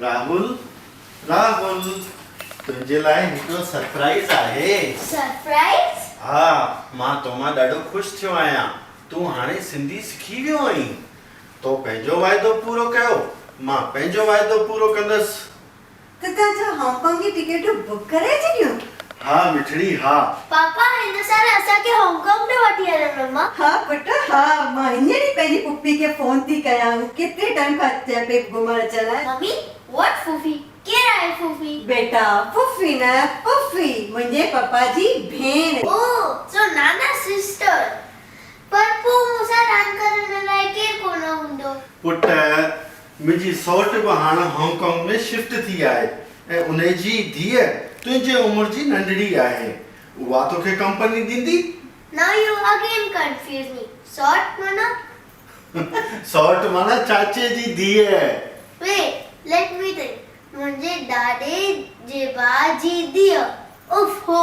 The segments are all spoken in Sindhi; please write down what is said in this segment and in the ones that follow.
راهول راهول تنهنجي لاء هڪڙو سرپرائيز آهي. سرپرائيز؟ ها مان تو مان ڏاڍو خوش ٿيو آهيان تون هاڻي سنڌي سکي ويو آهين. تو پنهنجو واعدو پورو ڪيو مان پنهنجو واعدو پورو ڪندس. ته توهان ڇا هانگ ڪانگ جون ٽڪيٽون بڪ ڪرائي ڇڏيون؟ ها مٺڙي ها. پاپا هن سال اسان کي هانگ ڪانگ نه وٺي هلندو مان. ها پٽ ها مان هينئر ئي پنهنجي پڦي کي فون ٿي ڪيان هو ڪيتري ٽائيم کان چئي پئي گهمڻ اچڻ لاء. ممي واٽ ڦوڦي ڪير آهي ڦوڦي؟ بيٽا ڦوڦي نه پڦي منهنجي پپا جي ڀيڻ. او سو نانا سسٽر پر پوء مون سان راند ڪرڻ لاء ڪير ڪونه هوندو. پٽ منهنجي سئوٽ به هاڻ هانگ ڪانگ ۾ شفٽ ٿي آهي ۽ انهي جي ڌيء تنهنجي عمر جي ننڍڙي آهي. اها توکي ڪمپني ڏيندي؟ Now you again confuse me. سئوٽ معنيٰ؟ سئوٽ معنيٰ چاچي جي ڌيء. Wait, let me think. منهنجي ڏاڏي جي ڀاء جي ڌيء. اف هو،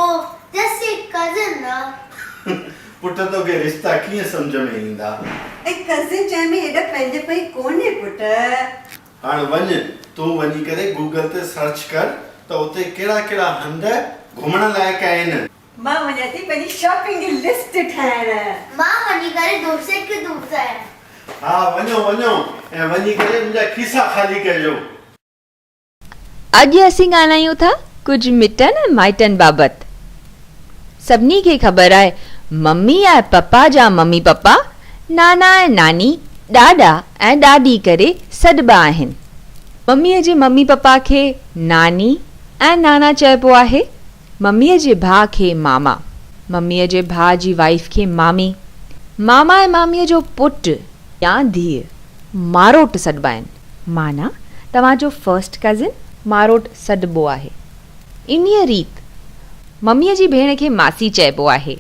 جسٽ اي ڪزن نه. پٽ توکي رشتا ڪيئن سمجهه ۾ ايندا. ۽ ڪزن چئڻ ۾ ايڏا پنهنجپائي ڪونهي پٽ. هاڻ وڃ تون وڃي ڪري گوگل تي سرچ ڪر ته اتي ڪهڙا ڪهڙا هنڌ گهمڻ لائق آهن. مان وڃان ٿي پنهنجي شاپنگ جي لسٽ ٺاهڻ. مان وڃي ڪري دوستن کي ٿو ٻڌايان. ها وڃو وڃو ۽ وڃي ڪري منهنجا کيسا خالي ڪجو. اڄ اسين ڳالهايون ٿا ڪجهه مٽن ۽ مائٽن بابت. سڀني کي خبر آهي ممي ۽ پپا جا ممي پپا، نانا ۽ ناني، ڏاڏا ۽ ڏاڏي ڪري سڏبا آهن. مميء جي ممي پپا کي ناني ۽ نانا چئبو آهي. مميء جي ڀاء کي ماما. مميء جي ڀاء جي وائيف کي مامي. ماما ۽ ماميء جو پٽ يا ڌيء ماروٽ سڏبا آهن. معنيٰ توهان جو فرسٽ ڪزن ماروٽ سڏبو آهي. انهيء ريت مميء جي ڀيڻ کي ماسي چئبو آهي.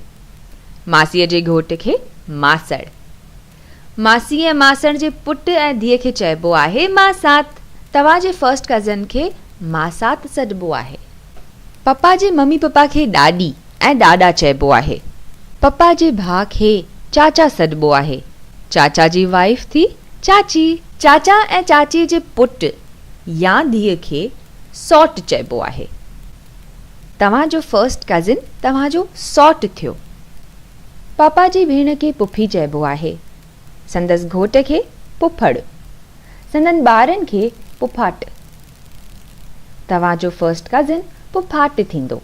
ماسيء جي گهوٽ کي ماسڙ. ماسي ۽ ماسڻ جي پٽ ۽ ڌيء کي چئبو آهي ماسات. توهان جي فرسٽ ڪزن کي ماسات سڏبو آهي. پپا جي ممي پپا کي ڏاڏي ۽ ڏاڏا چئبو آهي. پپا جي ڀاء کي چاچا سڏبو آهي. چاچا جي وائيف ٿي چاچي. چاچا ۽ چاچيء جي پٽ يا ڌيء کي سئوٽ چئبو آهي. توهان جو فرسٽ ڪزن توهان جو سئوٽ ٿيو. پاپا جي ڀيڻ کي پڦي چئبو آهي. سندس گهوٽ کي پڦڙ. سندن ٻارن کي پڦاٽ. توهان جو فرسٽ ڪزن پڦاٽ ٿيندو.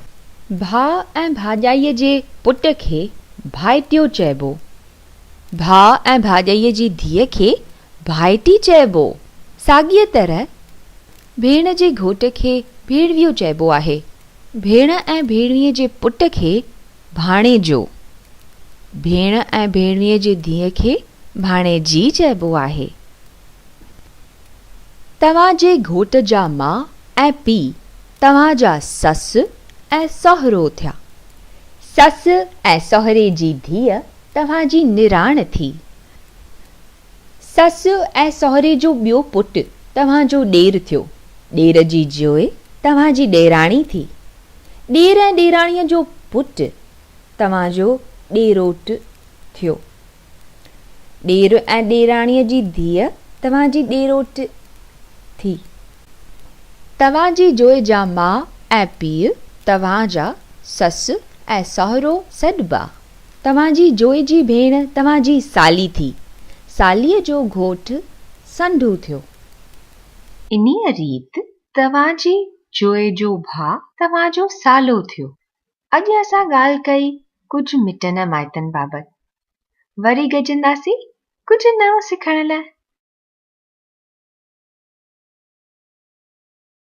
ڀاء ۽ ڀاڄائيء جي پٽ کي ڀائٽيو چئبو. ڀاء ۽ ڀاڄائيء جي ڌيء کي ڀائٽي چئبو. ساڳيء طرح ڀيڻ جي گهوٽ کي ڀيڻويو چئبو آهي. ڀيڻ ۽ ڀيڻويي جي پٽ کي ڀاڻيجو. ڀيڻ ۽ ڀيڻويي جي ڌيء کي ڀاڻيجي چئبو آهي. توهان جي گهوٽ جا ماء ۽ پيء توهان جا سس ۽ سهرو ٿيا. سس ۽ سهري جي ڌيء توهان جي نراڻ ٿي. سس ۽ سهري جو ٻيو پٽ توهان جو ڏير ٿيو. ڏير جي جوء توهان جي ڏيراڻي ٿي. ڏير ۽ ڏيراڻيء جو پٽ توهان جو ڏيروٽ ٿيو. ڏير ۽ ڏيراڻيء جي ڌيء توهان جي ڏيروٽ ٿي. توهان جي جوء جا ماء ۽ پيء توهان جا سس ۽ سهرو سڏبا. توهان جي جوء جي ڀيڻ توهان جي سالي ٿي. ساليء جو گهوٽ سنڍو ٿيو. انهيء ريت توهان جي جوء جو ڀاء توهان جو سالو ٿيو. اڄ اسان ڳالهه ڪئي ڪجهه مٽن ۽ مائٽن بابت. وري گڏجنداسين ڪجهه نئون سکڻ لاء.